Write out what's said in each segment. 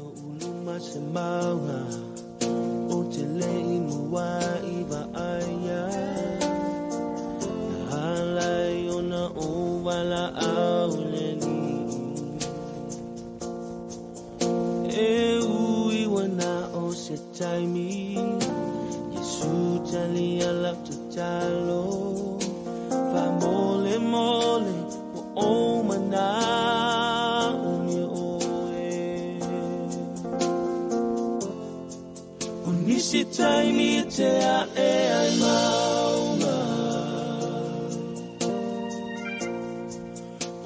Ulu se maunga o te lei mua i vaaia na halai ona o wala au le li e ui wana o se taimi Yesu tali ala tatalo fa mole mole o o mana umi oe o nisi taimi te a e ai maunga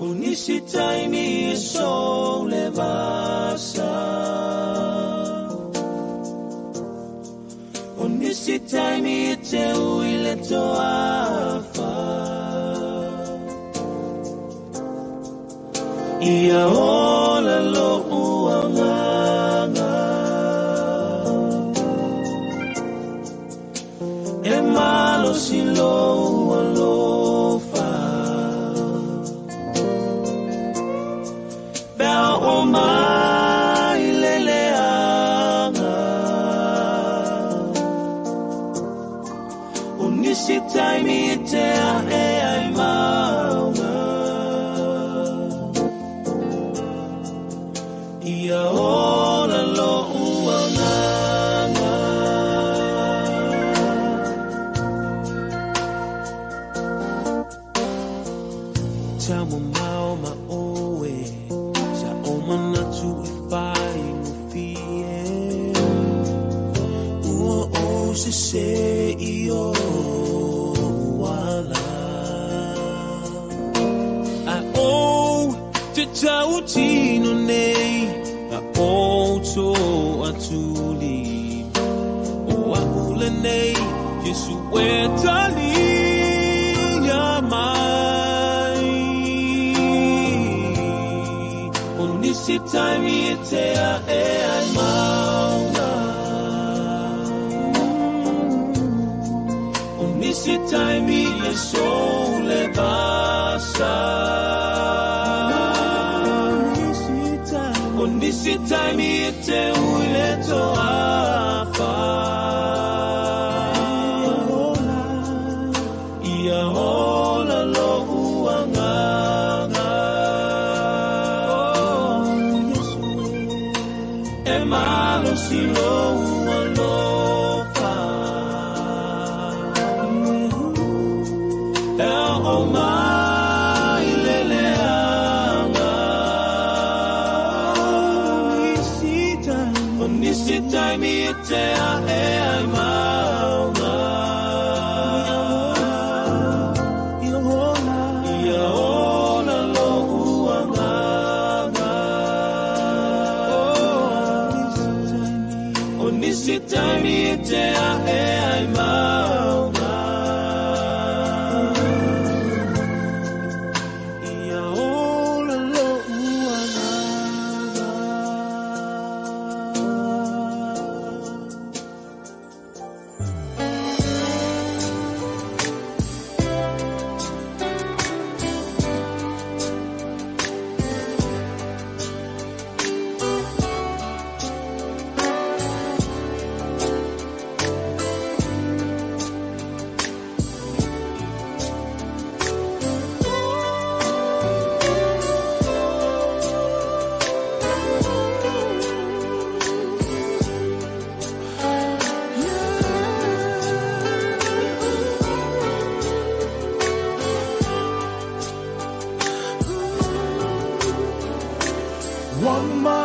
o nisi taimi e so le vasa o nisi taimi e te ui le toafa ia ola lo uanganga e malo si lo alofa Bea o mai le leanga o nisi taimi e te a e ai maunga ia ola lo uanganga Tau mau ma oe sa o manatu e whai mo fie Ua o se se i o wala A o te tau tino nei A o tō atuli O ahule nei Yesu e tali ia mai O nisi taimi e te a e ai maunga O nisi taimi e so le vasa O nisi taimi e te ui le toafa Ia ola lo uanganga E malo si lo ualofa E o mai le leanga O nisi taimi e te a e ai maunga Ia ola lo uanganga O nisi taimi e te a e ai maunga Ia ola lo uanganga. Ona.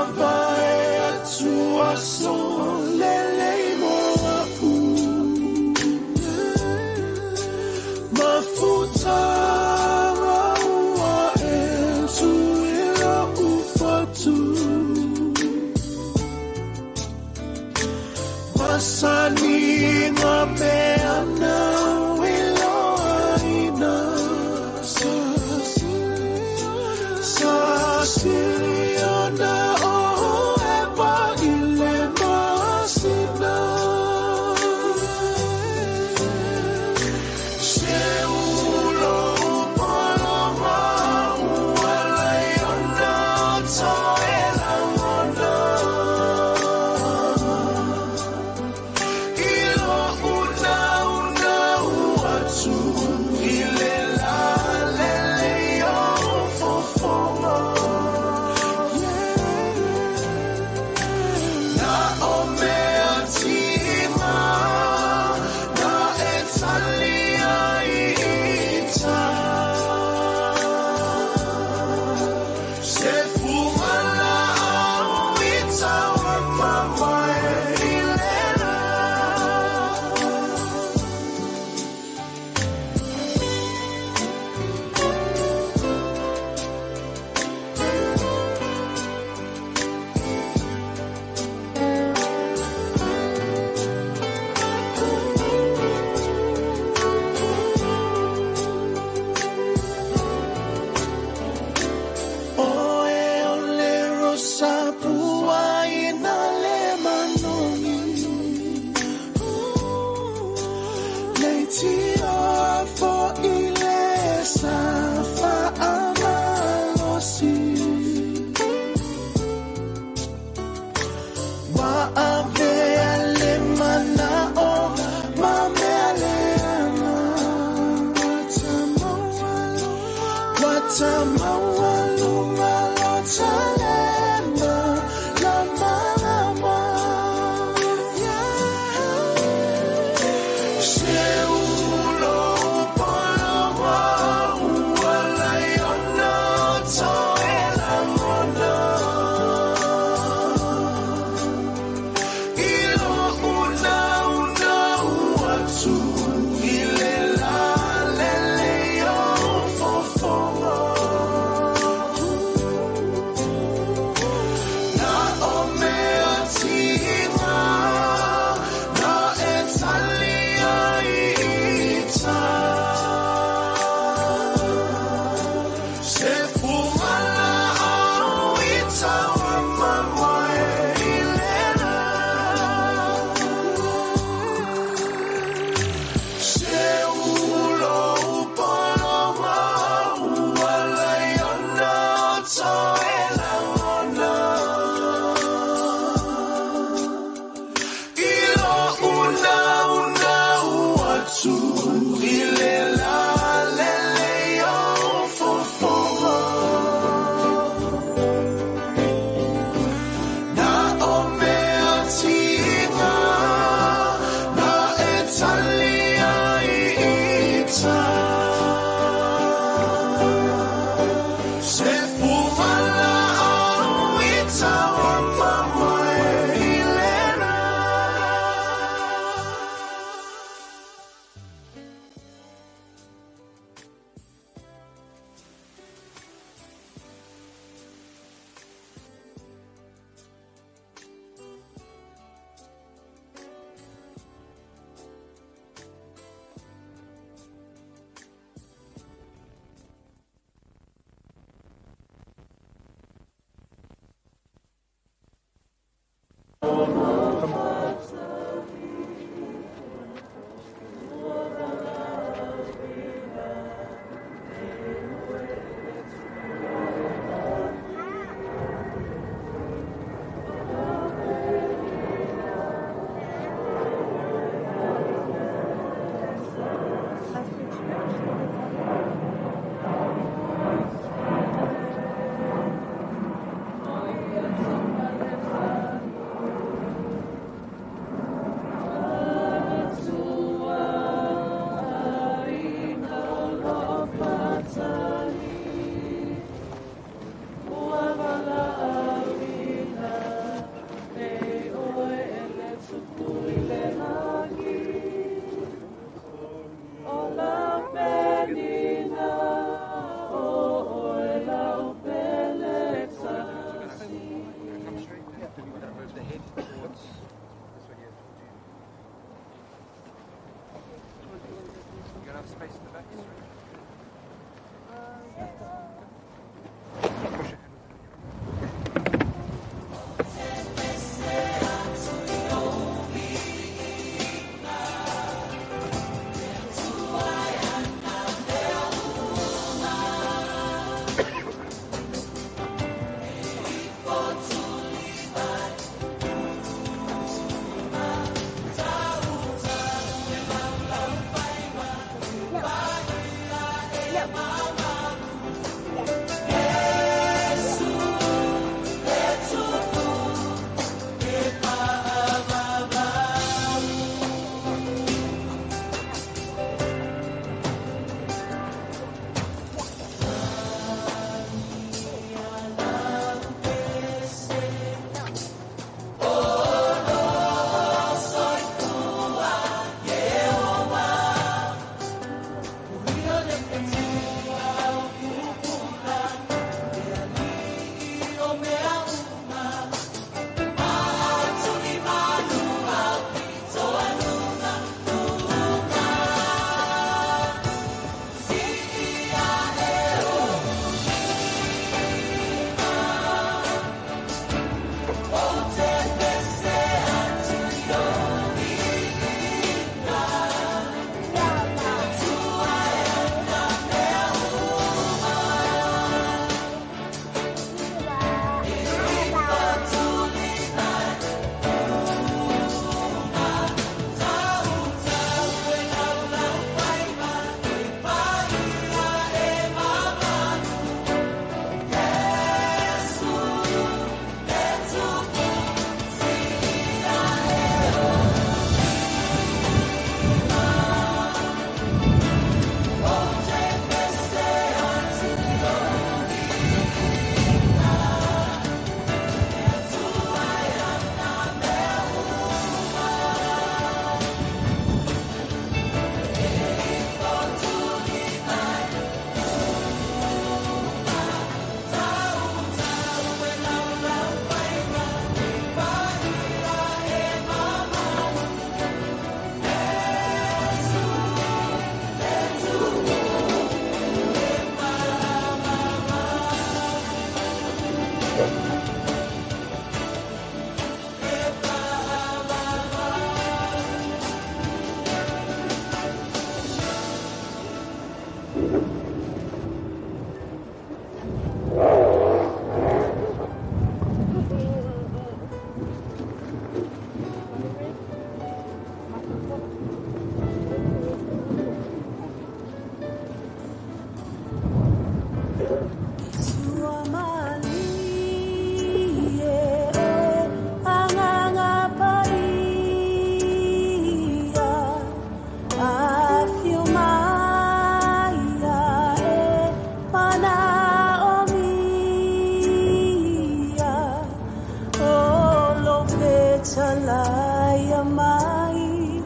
Olofetalaia mai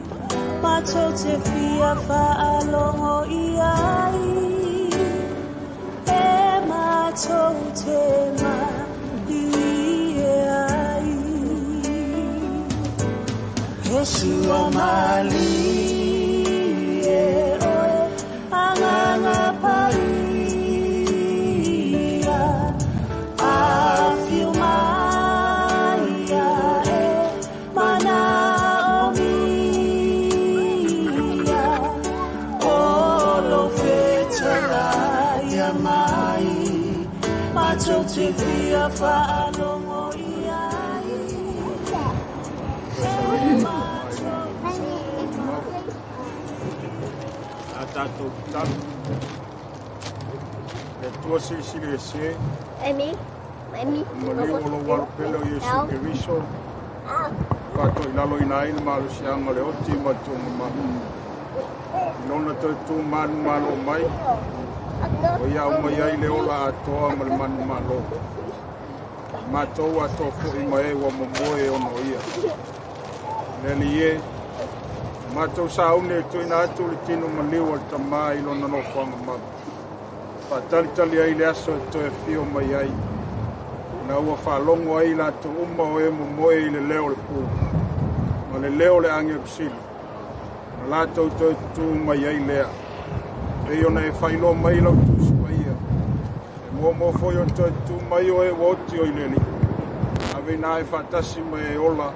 matou te fia faalogo i ai e matou te malie ai. He sua malie oe Agaga Paia afio mai ae manaomia Olofetalaia mai matou te fia faalogo i ai e matou te A tatou tatalo. Le Atua Silisili Ese, Amy, Amy, maliu o lou Alo pele o Iesu Keriso, faatoilaloina ai le malosiaga o le oti ma le tuugamalo. I lona toe tu manumalo mai, o ia aumai ai le ola atoa ma le manumalo. Matou atoa foi ma e ua momoe ona o ia. Le Alii e, matou sauni e tuuina atu le tino maliu o le Tamā i lona nofoaga mau. Faatalitali ai le aso e toe afio mai ai. Na ua faalogo ai latou uma o e momoe i le leo o le pu, ma le leo o le agelu sili. Na latou toe tutū mai ai lea. Pei ona e faailoa mai lau Tusi Paia. E muamua foi ona toe tutū mai o e ua oti o i le Alii. Aveina ai faatasi ma e ola,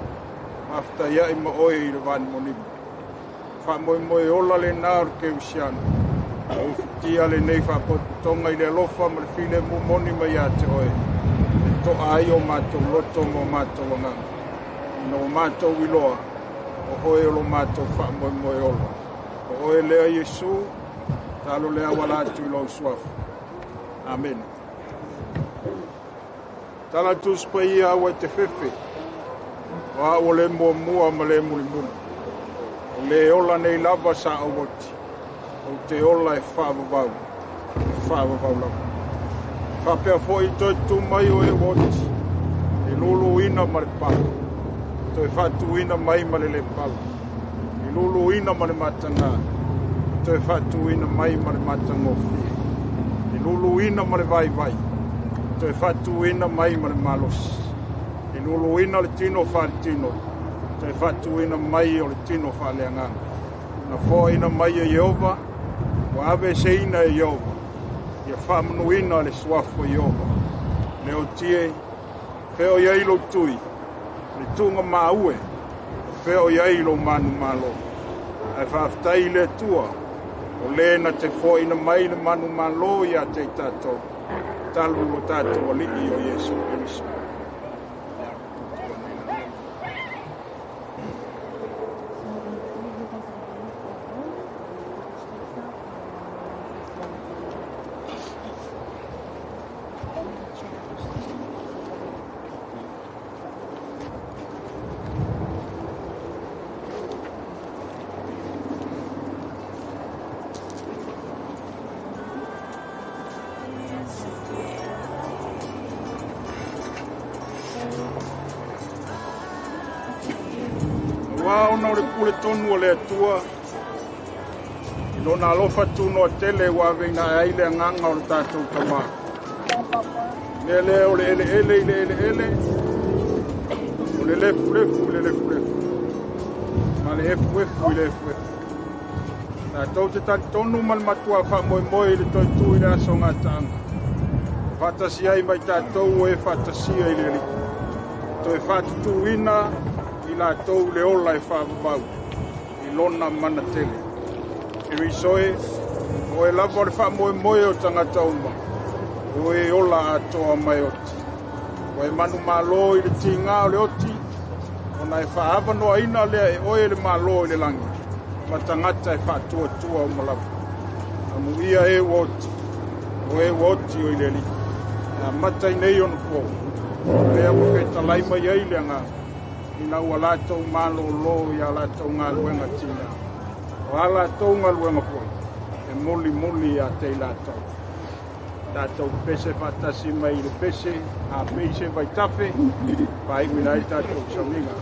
faafetaiai ma oe i le vaanimonimo. Faamoemoe ola lena o le kerisiano. Ua ufitia lenei faapotopotoga i le alofa ma le filemu moni mai ia te oe. E toa ai o matou loto ma o matou agaga. Ina ua matou iloa, o oe o lo matou faamoemoe ola. O oe lea Iesu, talo le auala atu i lou suafa. Amene. Tala Tusi Paia aua e te fefe. O au o le muamua ma le mulimuli. O le ola nei lava sa ou oti. Ou te ola e faavavau. E faavavau lava. Faapea foi toe tutū mai o e ua oti. E luluina ma le pala. Toe faatuina mai ma le le pala. E luluina ma le mataga. Toe faatuina mai ma le matagofie. E luluina ma le vaivai. Toe faatuina mai ma le malosi. E luluina le tino faaletino. Toe faatuina mai o le tino faaleagaga. Na foaina mai e Ieova, ua aveeseina e Ieova. Ia faamanuina le suafa o Ieova. Le otie, fea o i ai lou tui, le tuugamaue, fea o i ai lou manumalo. Ae faafetai i le Atua, o le na te foaina mai le manumalo ia te i tatou, talu lo tatou Alii o Iesu Keriso. Auā ona o le pule tonu a le Atua, i lona alofa tunoa tele ua aveina ai le agaga o le tatou Tamā. Mea lea o le eleele i le eleele, o le lefulefu i le lefulefu, ma le efuefu i le efuefu. Tatou te talitonu ma le matua faamoemoe i le toe tu i le aso gataaga. Faatasi ai ma i tatou o e faatasia i le Alii. Toe faatutuina i latou le ola e faavavau i lona mana tele. Keriso e, o e lava o le faamoemoe o tagata uma, o e ola atoa mai oti. Ua e manumalo i le tiga o le oti, ona e faaavanoaina lea e oe le malo i le lagi, ma tagata e faatuatua uma lava. Amuia e ua oti, o e ua oti o i le Alii. E amata i nei ona po, lea ua fetalai mai ai le agaga, ina ua latou malōlō i a latou galuega tiga. O a latou galuega foi, e mulimuli ia te i latou. Tatou pese faatasi mai i le pese, a pei se vaitafe, faaiuina ai tatou sauniga.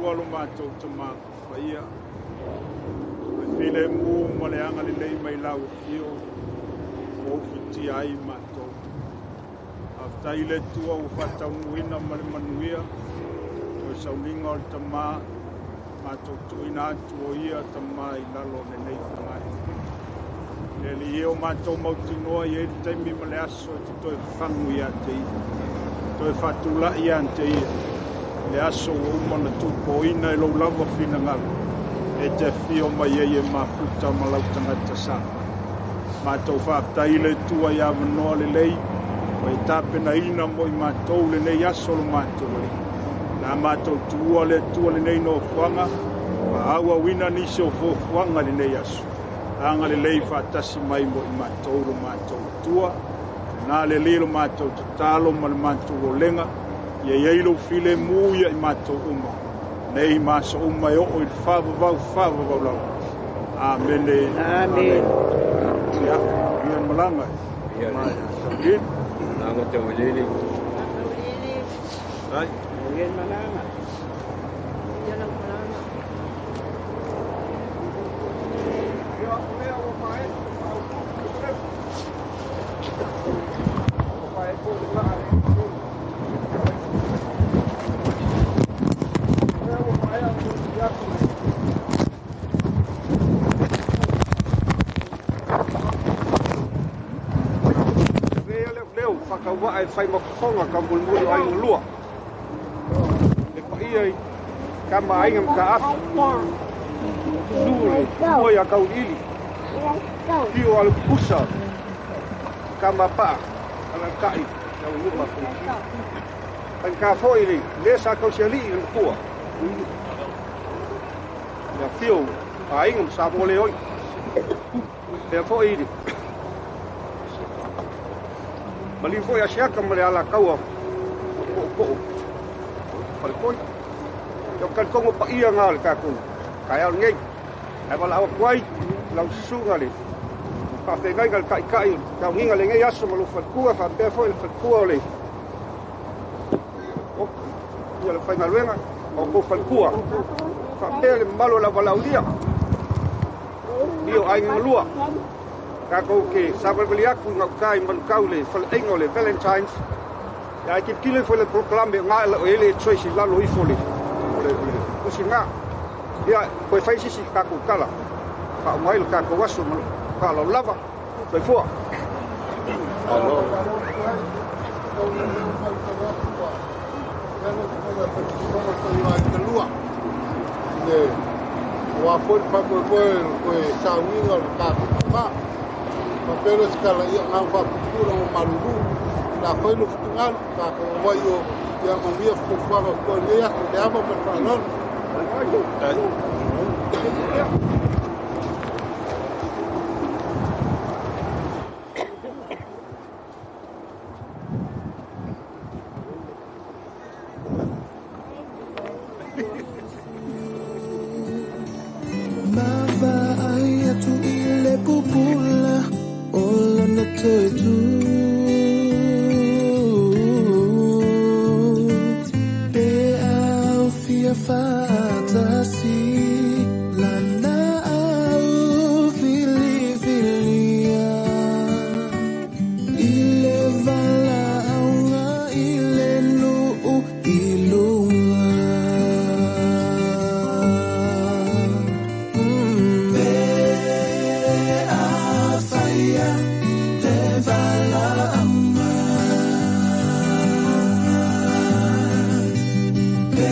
Atua lo matou Tama Paia, le filemu ma le agalelei mai lau afio ua ufitia ai matou. Faafetai i le Atua ua faataunuuina ma le manuia toe sauniga o le Tama, matou tuuina atu o ia Tama i lalo o lenei fagae. Le Alii e o matou mautinoa e i ai le taimi ma le aso e te toe fafagu ia te ia, toe faatulai ia te ia, le aso ua uma ona tupoina e lou lava finagalo, e te afio mai ai e mafuta ma lau tagata sa fai. Matou faafetai i le Atua i avanoa lelei, ua e tapenaina mo i matou lenei aso lo matou Alii. La matou tuua le Atua lenei nofoaga, faaauauina nisi o fuafuaga i lenei aso. Agalelei faatasi mai mo i matou lo matou Atua. Na le Alii lo matou tatalo ma le matou olega, ia i ai lou filemu ia i matou uma, nei ma aso uma e oo i le faavavau faavavau lava. Amene. Amene. Ia, ia malaga. Ia. Mai, taulili. Malaga taulili. Ai. Ia malaga. Ia lau malaga. Ia, o lea ua maea ua faaitu le laa le lea ua maea ona atu Lea leo leo whakawa e whai makofonga ka mulimuli o aiga lua. Le paia i ka maaiga ma ka afi. Su le tua ia kauliili. Pio a le pusa. Ka mapaa. Ala kai. Lau luma whanaki. Ai ka foi le le sa kausialii le matua. Ia fio aiga ma sa mo le oi. Lea foi le Maliu foi a siaka ma le ala kaua o po po pale koi. Ia kali kongo pa ia ngā le kākou. Kai au nei. Ai wala au kuai lau susuga le faafeagaiga le taʻitaʻi taugiga lenei aso ma lou falekua faapea foi le falekua o le ia le faigaluega ma outou falekua faapea le mamalu o le auvalaulia ia o aiga galua tatou ke savalivali atu i gauta i manukau le faleaiga o le Valentines ia ae tilotilo ifo i le polokalame o ga e la'o i ai le Tracy i lalo ifo o le o le o le usiga ia toe fai sisi tatou tala faauma ai le tatou aso ma lou faaaloalo lava. Soifua. Alo. Ua foi le faamoemoe o le sauiga o le tatou tamā. Faapea lea o se tala ia agaga faapupula ma malulu. La fai lo finagalo, tatou omai o ia manuia fuafuaga o totoe i lenei aso. Le ava ma le faaaloalo. Mavaai atu i le pupula o lona toe tu. Pe au fia faatasi lana au filifilia. I le valaauga i le nuu i luga. Pe afaia le valaauga. Pe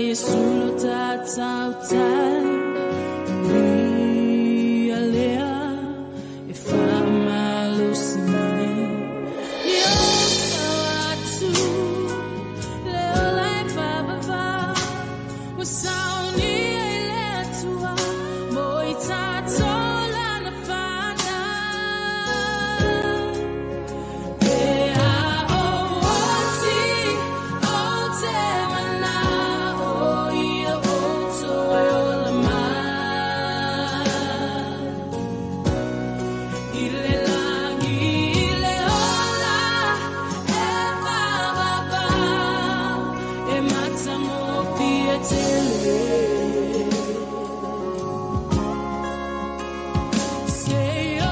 Yesu lo tatautai Ia lea e whamalosi mai Ni o atu le ola e whababa Wa sauni e le atua mo i tātou lana whana Pe a o oti o te mana o ia o toe ola mai. I le langi i le ola e whababa e matangofie tele. Se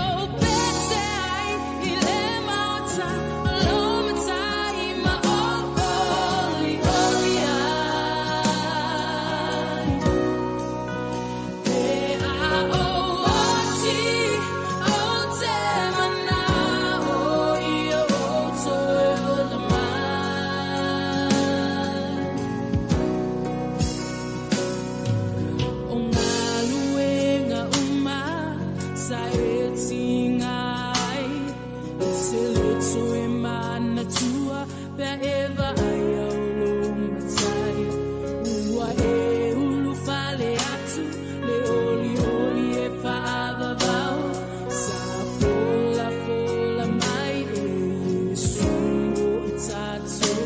o pete ai i le maota o lo matai ma o oli oli ai. Pe a o oti o te mana o ia o toe ola mai. O ngā uma sa e tinga ai, e te leto e manatua pea e vaai au lo matai. Ua e ulu fale atu, le oli oli e whaavavau, sa fola fola mai e Yesu mo i tātou.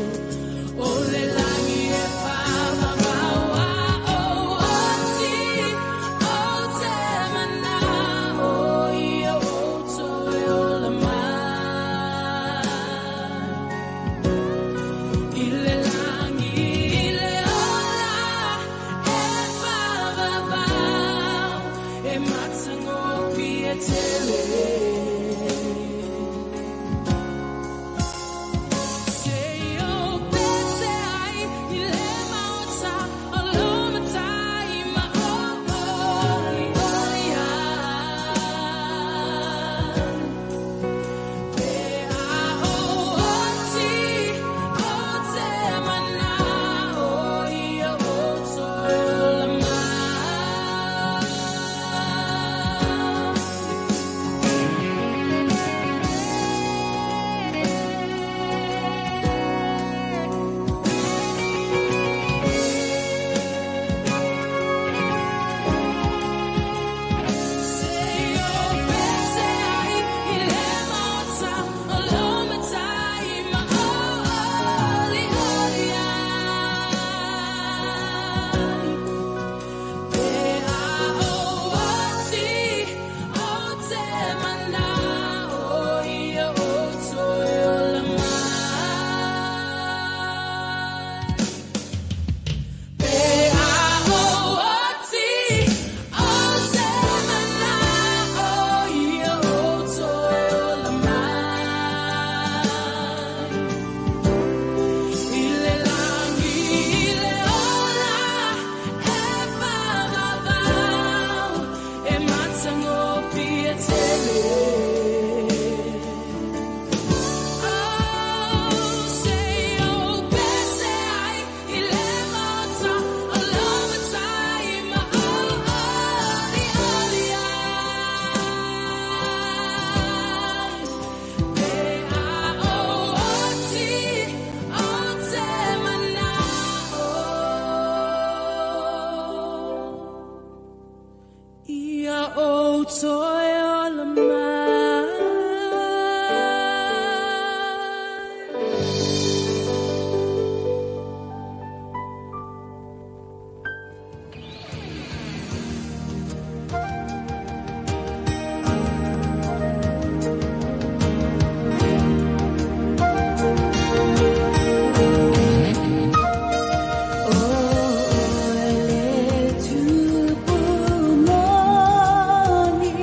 O le langi e whaavavau a o oti, o te mana o ia o toe ola mai. I le langi i le ola e whaavavau, e matangofie tele. Se o pete ai i le maota o lo matai ma o oli oli ai. Pe a o oti o te mana o ia o toe ola mai. Se o pete ai i le maota o lo matai ma o oli oli ai. Pe a o oti o te mana o ia o toe ola mai. Pe a o oti o te mana o ia o toe ola mai. I le langi i le ola e whavavau, e matangofie tele. Oh, se o pese ai i le maota o lo matai ma o oli oli ai. Pe a o oti o te mana o ia o toe ola mai. O le tupu moni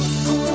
Tuku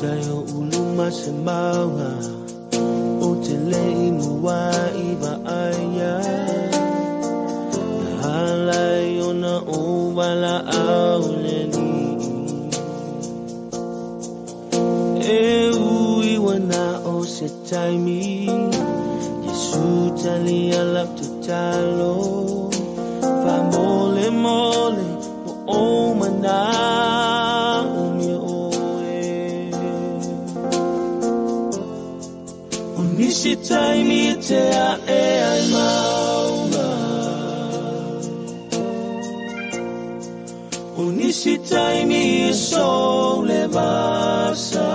Sayo uluma se maunga o te lei mua i vaaya na halai ona o wala au le ni e ui wana o se taimi Yesu tali alap te talo fa mole mole o o mana Nisi taimi te a e ai maunga O nisi taimi e sole vasa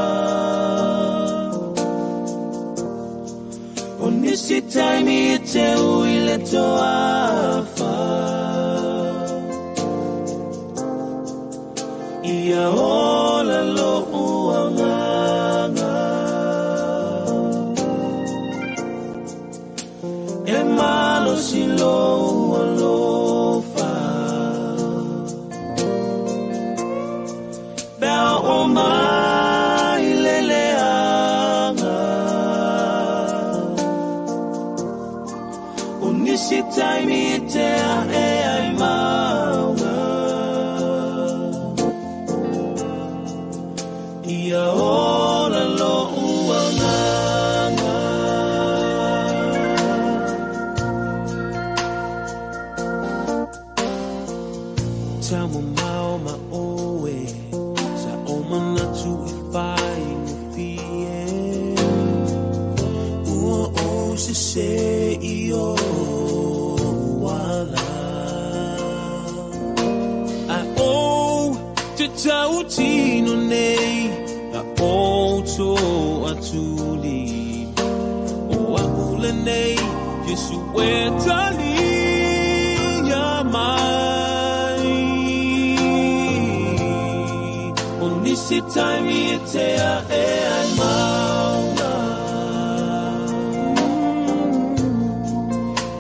O nisi taimi te uile toafa Ia ola lo uanganga E malo si lo alofa Bea o mai leleanga O nisi taimi te a e ai maunga Ia ola lo uanganga Tau mau ma oe Sa o manatu e whai ngawhie Ua o se se i o wala A o te tau tino nei A o tō atuli lenei Yesu e talia mai. O nisi taimi e te a e ai mauna.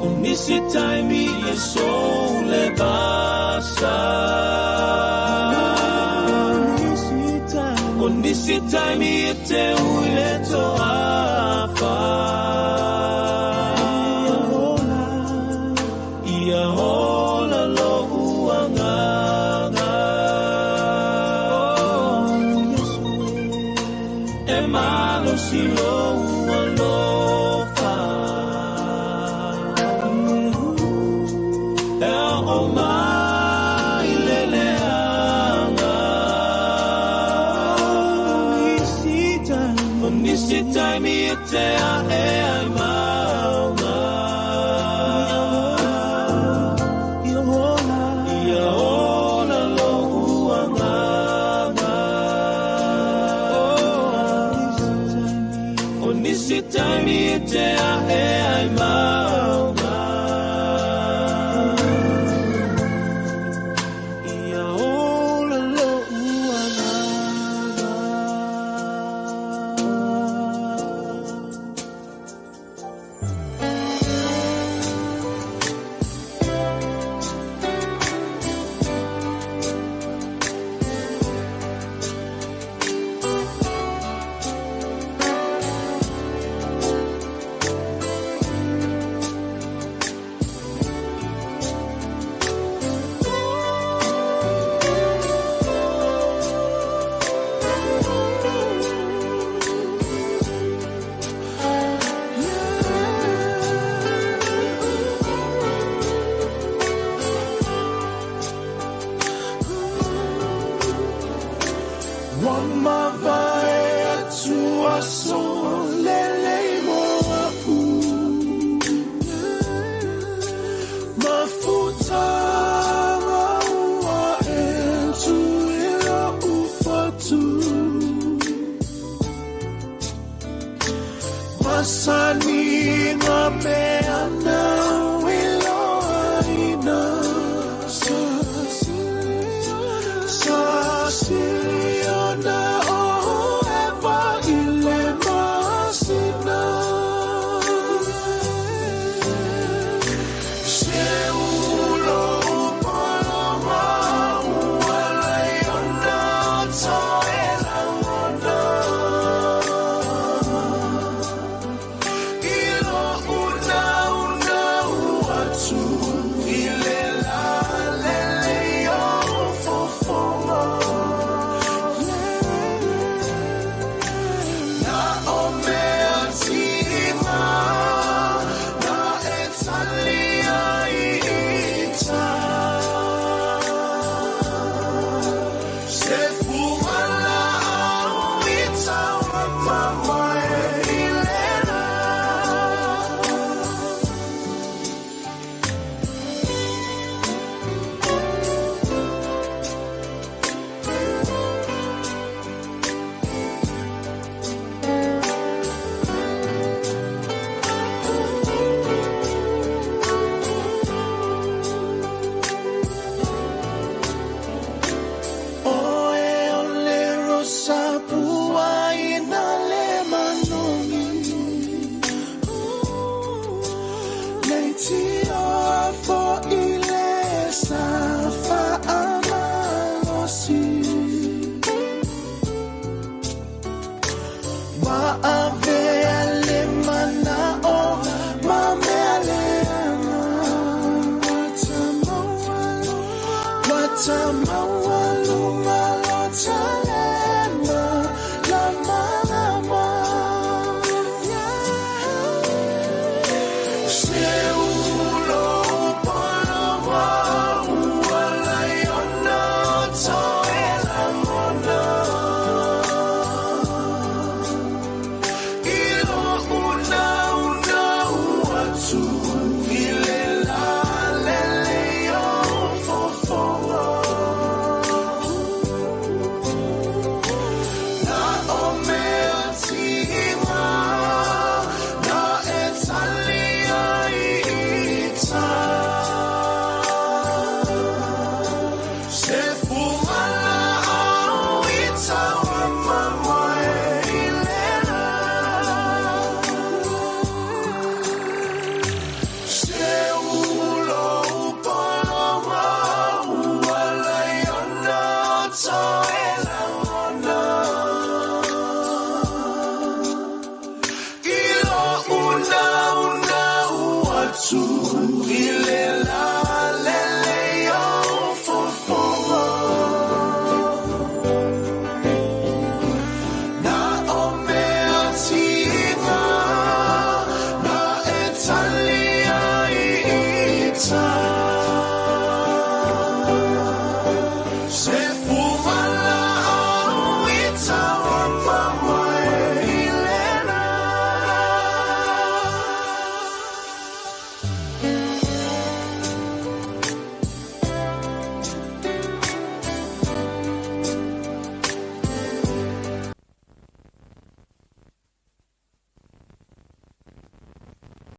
O nisi taimi e sole basa. O nisi taimi e te uile toafa. Ia ola lo uanganga. E malo si lo ualofa. E o mai le leanga. O nisi taimi e te a e ai maunga. Ia ola lo uanganga. O nisi taimi e te a e ai maunga. Ia ola lo uanganga. Se Iesu.